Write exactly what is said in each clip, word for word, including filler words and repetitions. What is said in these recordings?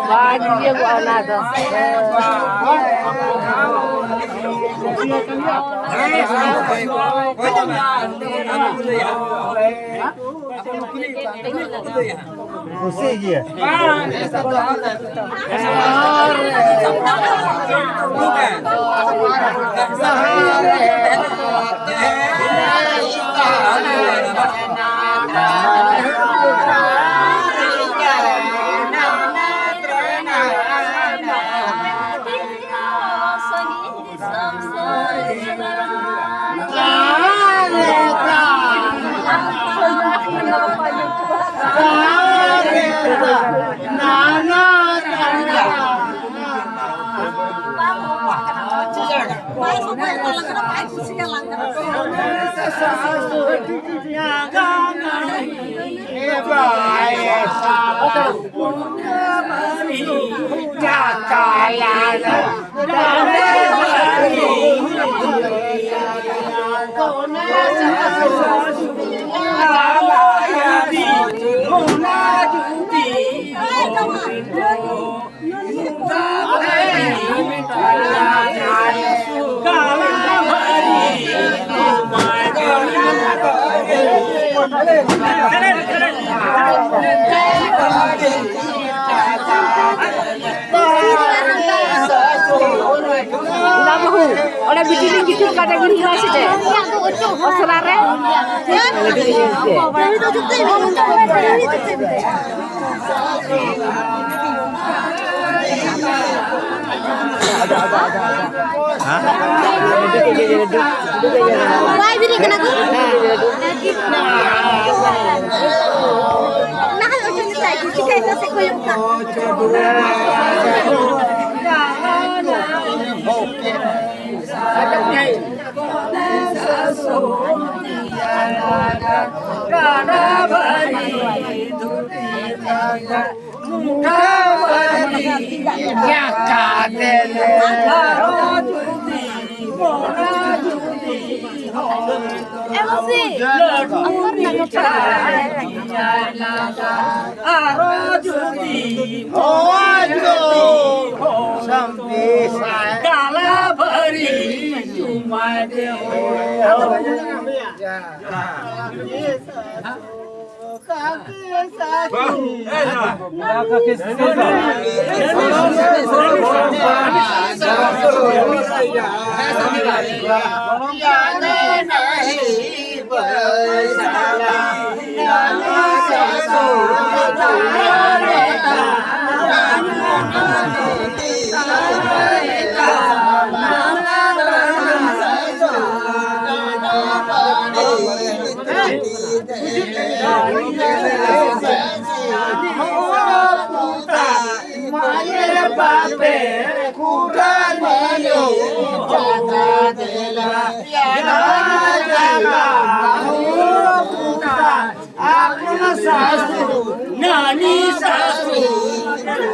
ᱵᱟᱝ ᱤᱭᱟᱹᱜᱚᱜᱼᱟ ᱚᱱᱟ ᱫᱚ᱾ ᱠᱩᱥᱤ ᱜᱮᱭᱟ᱾ ᱫᱟ ᱵᱟᱹᱦᱩ, ᱚᱸᱰᱮ ᱵᱤᱴᱤ ᱞᱤᱧ ᱜᱤᱛᱤᱡ ᱠᱟᱫᱮ ᱵᱤᱱ ᱠᱟᱱᱟ ᱥᱮ ᱪᱮᱫ? ᱟᱥᱲᱟ ᱨᱮ? ᱵᱟᱭ ᱵᱮᱨᱮᱫ ᱠᱟᱱᱟ ᱠᱚ? ᱱᱟᱦᱟᱜ ᱚᱪᱚᱜ ᱢᱮᱛᱟᱭ ᱠᱚ, ᱪᱤᱠᱟᱹᱭ ᱯᱟᱥᱮ ᱠᱚᱭᱚᱜ ᱠᱟᱜ᱾ ᱞᱟᱹᱴᱩ ᱟᱨᱚ ᱡᱩᱫᱤ ᱦᱳᱭ ᱡᱩᱫᱤ ᱥᱟᱢᱵᱤ ᱥᱟᱭ ᱠᱟᱞᱟ ᱵᱷᱟᱹᱨᱤ ᱪᱩᱢᱟᱹ ᱫᱮ᱾ ᱱᱟᱱᱤ ᱥᱟᱥᱩ ᱥᱮᱛᱟᱜ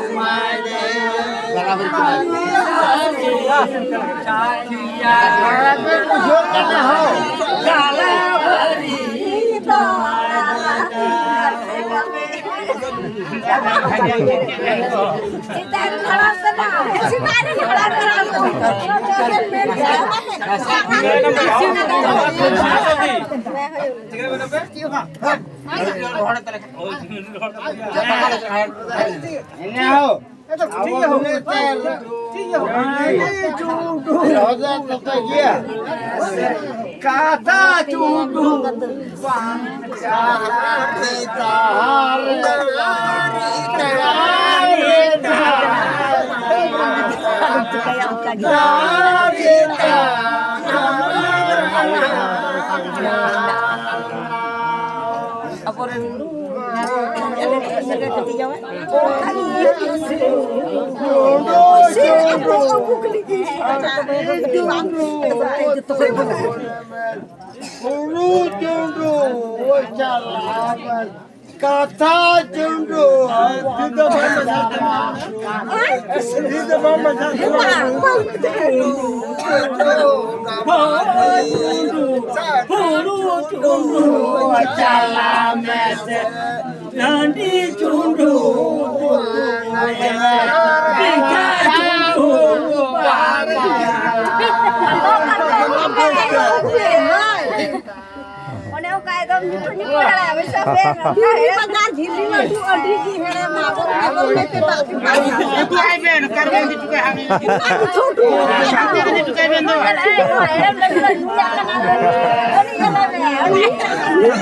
ᱨᱮ ᱦᱟᱲᱟᱢ ᱠᱟᱱᱟ᱾ ᱥᱮᱛᱟᱜ ᱨᱮ ᱦᱟᱲᱟᱢ ᱠᱟᱱᱟ᱾ ᱮᱱᱮ ᱦᱳ, ᱟᱵᱚ ᱫᱚ ᱪᱮᱫ? ᱨᱚᱡᱟ ᱛᱚᱯᱮ ᱜᱮᱭᱟ᱾ ᱠᱟᱛᱷᱟ ᱪᱩᱰᱩ ᱵᱟᱝ ᱪᱟᱞᱟᱜ ᱛᱟᱦᱟᱨ᱾ ᱟᱵᱚᱨᱮᱱ ᱠᱟᱹᱴᱤᱡ ᱡᱟᱶᱟᱭ᱾ ᱦᱩᱲᱩ ᱪᱩᱰᱩ, ᱪᱟᱞᱟᱣ᱾ ᱠᱟᱛᱷᱟ ᱪᱩᱰᱩ, ᱛᱤ ᱫᱚ ᱵᱟᱢ ᱢᱟᱡᱷᱟᱜ ᱛᱟᱢᱟ᱾ ᱛᱤ ᱫᱚ ᱵᱟᱢ ᱢᱟᱡᱷᱟᱜ ᱛᱟᱢᱟ᱾ ᱦᱩᱲᱩ ᱪᱩᱰᱩ, ᱦᱩᱲᱩ ᱪᱩᱰᱩ, ᱪᱟᱞᱟᱣ ᱢᱮᱥᱮ, ᱨᱟᱺᱰᱤ ᱪᱩᱰᱩ, ᱵᱮᱸᱜᱟᱲ ᱪᱩᱰᱩ, ᱵᱟᱵᱟ᱾ ᱚᱱᱮ ᱚᱱᱠᱟ ᱮᱠᱫᱚᱢ ᱧᱩᱛᱩᱢ ᱧᱩᱛᱩᱢ ᱦᱮᱲᱮᱢ, ᱦᱤᱥᱟᱹᱵ ᱵᱮᱱ᱾ ᱫᱷᱤᱨᱤ ᱵᱟᱡᱟᱨ ᱡᱷᱤᱞᱤ ᱞᱟᱹᱰᱩ ᱟᱹᱰᱤ ᱜᱮ ᱦᱮᱲᱮᱢᱟ, ᱟᱵᱚ ᱠᱚ ᱵᱚᱞᱮ ᱛᱮ ᱫᱟᱜ ᱠᱚ ᱵᱟᱝ ᱧᱟᱢᱟ᱾ ᱩᱛᱩ ᱟᱭ ᱵᱮᱱ, ᱚᱠᱟ ᱨᱮᱵᱮᱱ ᱤᱫᱤ ᱦᱚᱴᱚ ᱠᱟᱜᱼᱟ ᱦᱟᱸᱜ? ᱪᱷᱳᱴᱩ ᱦᱟᱱᱛᱮ ᱨᱮ ᱤᱫᱤ ᱦᱚᱴᱚ ᱠᱟᱜ ᱵᱮᱱ ᱫᱚ᱾ ᱦᱮᱲᱮᱢ ᱞᱟᱹᱰᱩ ᱞᱮ ᱧᱩᱭᱟ ᱠᱟᱱᱟ᱾ ᱟᱹᱰᱤ ᱦᱮᱲᱮᱢ ᱨᱮ, ᱟᱹᱰᱤ ᱦᱮᱲᱮᱢ᱾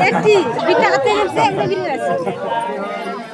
ᱮᱠᱴᱤ, ᱵᱤᱴᱟ ᱟᱛᱮ ᱦᱮᱢ ᱥᱮ ᱮᱠᱴᱤ ᱵᱤᱴᱟ ᱟᱛᱮ᱾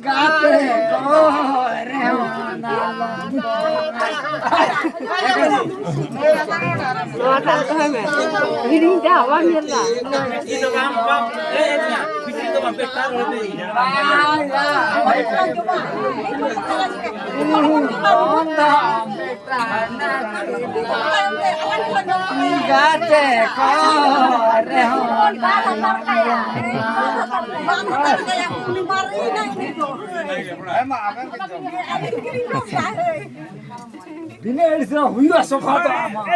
ᱜᱟᱛᱮ ᱠᱚ ᱨᱮᱦᱚᱸ ᱱᱟᱞᱚᱢ ᱫᱚ᱾ ᱱᱚᱣᱟ ᱴᱟᱜ ᱫᱚᱦᱚᱭ ᱢᱮ᱾ ᱦᱤᱲᱤᱧ ᱫᱟ, ᱵᱟᱢ ᱧᱮᱞ ᱫᱟ? ᱵᱟᱝ, ᱵᱟᱝ᱾ ᱜᱟᱛᱮ ᱠᱚ ᱨᱮᱦᱚᱸ ᱵᱤᱱᱟᱹ ᱟᱹᱲᱤᱥ ᱨᱮ ᱦᱩᱭᱩᱜᱼᱟ ᱥᱚᱵᱷᱟ ᱫᱚ ᱟᱢᱟᱜ᱾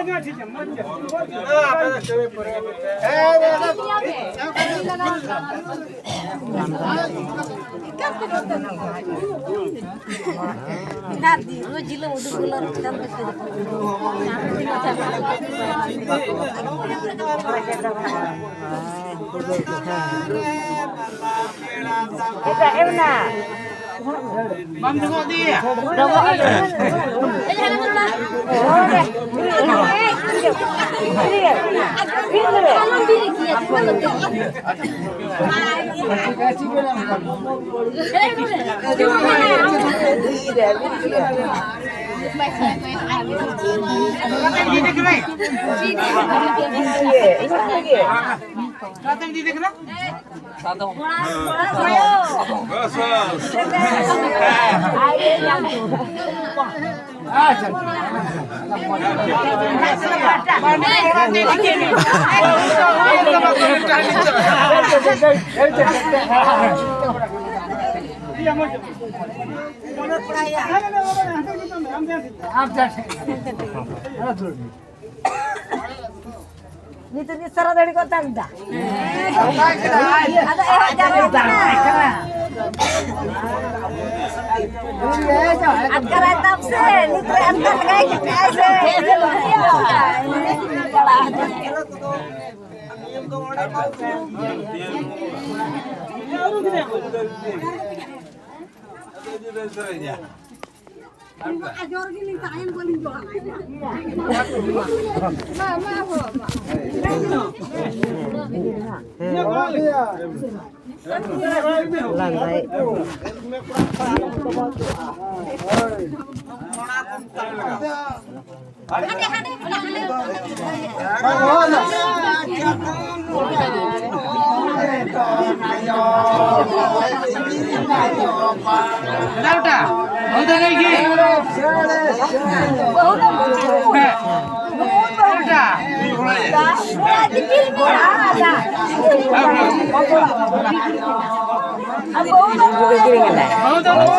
ᱫᱟᱫᱤ, ᱨᱳᱡᱽ ᱦᱤᱞᱳᱜ ᱩᱰᱩᱠ ᱵᱚᱞᱚ ᱨᱮ ᱪᱮᱫᱟᱜ ᱮᱢ ᱢᱮᱛᱟᱹᱧᱟ? ᱵᱟᱢ ᱡᱚᱦᱚᱜ ᱤᱫᱤᱭᱟ? ᱵᱟᱥ, ᱵᱟᱥ᱾ ᱱᱤᱛ ᱨᱮᱜᱮ ᱥᱟᱨᱟ ᱫᱟᱲᱮ ᱠᱚ ᱛᱟᱢ ᱫᱟ᱾ ᱟᱫᱚ ᱮᱦᱚᱵ ᱡᱟᱣᱨᱟ ᱠᱟᱱᱟ᱾ ᱟᱴᱠᱟᱨᱟᱭ ᱛᱟᱢ ᱥᱮ, ᱱᱤᱛ ᱨᱮ ᱟᱴᱠᱟᱨ ᱞᱮᱠᱟᱭ ᱪᱤᱠᱟᱹᱭ ᱥᱮ᱾ ᱟᱡᱚᱨ ᱜᱮᱞᱤᱧ ᱛᱟᱦᱮᱱ, ᱵᱟᱹᱞᱤᱧ ᱡᱚᱲᱟᱣ᱾ ᱢᱟ, ᱢᱟ, ᱦᱳ, ᱢᱟ᱾ ᱞᱟᱸᱫᱟᱭᱮᱫ᱾ ᱵᱟᱹᱦᱩ ᱫᱚ ᱱᱩᱭ ᱜᱮ᱾ ᱦᱮᱸ᱾ ᱵᱟᱹᱦᱩ ᱫᱚ ᱱᱩᱭ᱾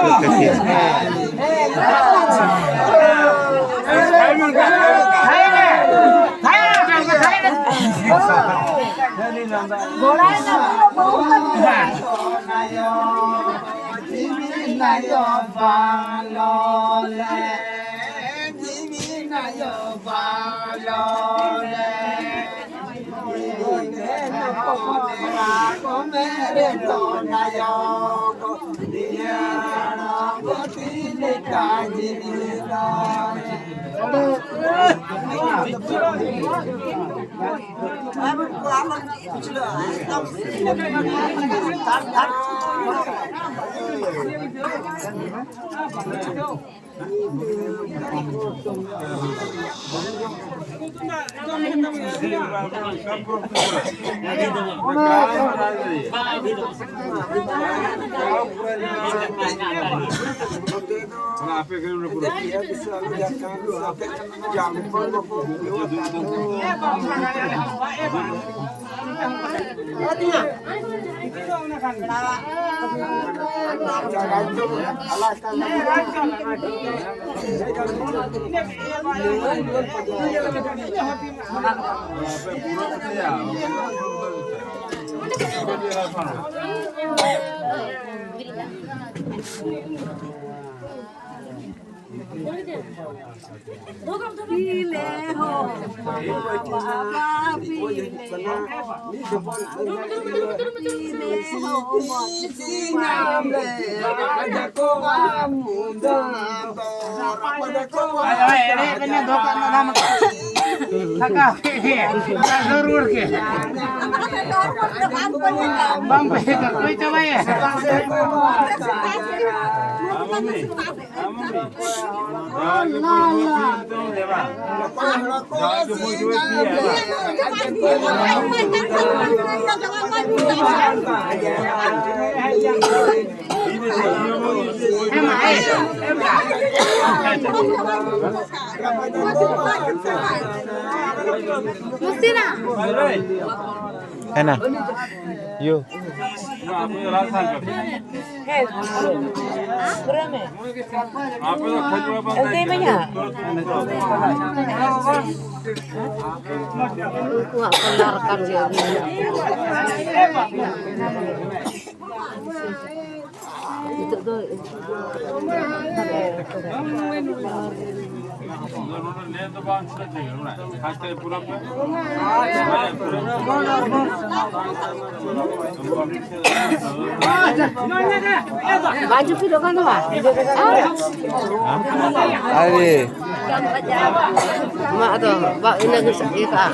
ᱟᱭᱳ ᱵᱟᱞᱚᱞᱮ, ᱡᱤᱣᱤ ᱟᱭᱳ ᱵᱟᱞᱚᱞᱮ, ᱡᱤᱣᱤ ᱱᱟᱭᱳ ᱠᱚ ᱢᱮᱨᱮ ᱫᱚ ᱱᱟᱭᱳ ᱠᱚ, ᱱᱤᱭᱟᱹ ᱟᱲᱟᱝ ᱜᱚᱛᱤ ᱞᱮᱠᱟ ᱡᱤᱣᱤ ᱫᱚ᱾ ᱫᱚᱦᱚ ᱠᱟᱜ ᱢᱮ, ᱫᱷᱟᱢᱟ ᱠᱟᱜ ᱢᱮ᱾ ᱨᱩᱣᱟᱹᱲ ᱠᱮ᱾ ᱵᱟᱢ ᱯᱮ ᱚᱠᱚᱭ ᱪᱟᱵᱟᱭᱟ? ᱦᱮᱱᱟ ᱭᱳ᱾ ᱦᱮᱸ, ᱯᱩᱨᱟᱹ ᱢᱮ᱾ ᱮᱢ ᱛᱮ ᱤᱢᱟᱹᱧᱟ᱾ ᱩᱱᱠᱩᱣᱟᱜ ᱠᱚᱞᱟᱨ ᱠᱟᱱ ᱜᱮᱭᱟ᱾ ᱱᱤᱛᱚᱜ ᱫᱚ ᱵᱟᱝ ᱡᱩᱯᱤᱫᱚᱜ ᱠᱟᱱ ᱛᱟᱢᱟ? ᱟᱨᱮ᱾ ᱢᱟ ᱟᱫᱚ ᱵᱟ, ᱤᱱᱟᱹ ᱜᱮ ᱤᱭᱟᱹ ᱠᱟᱜᱼᱟ᱾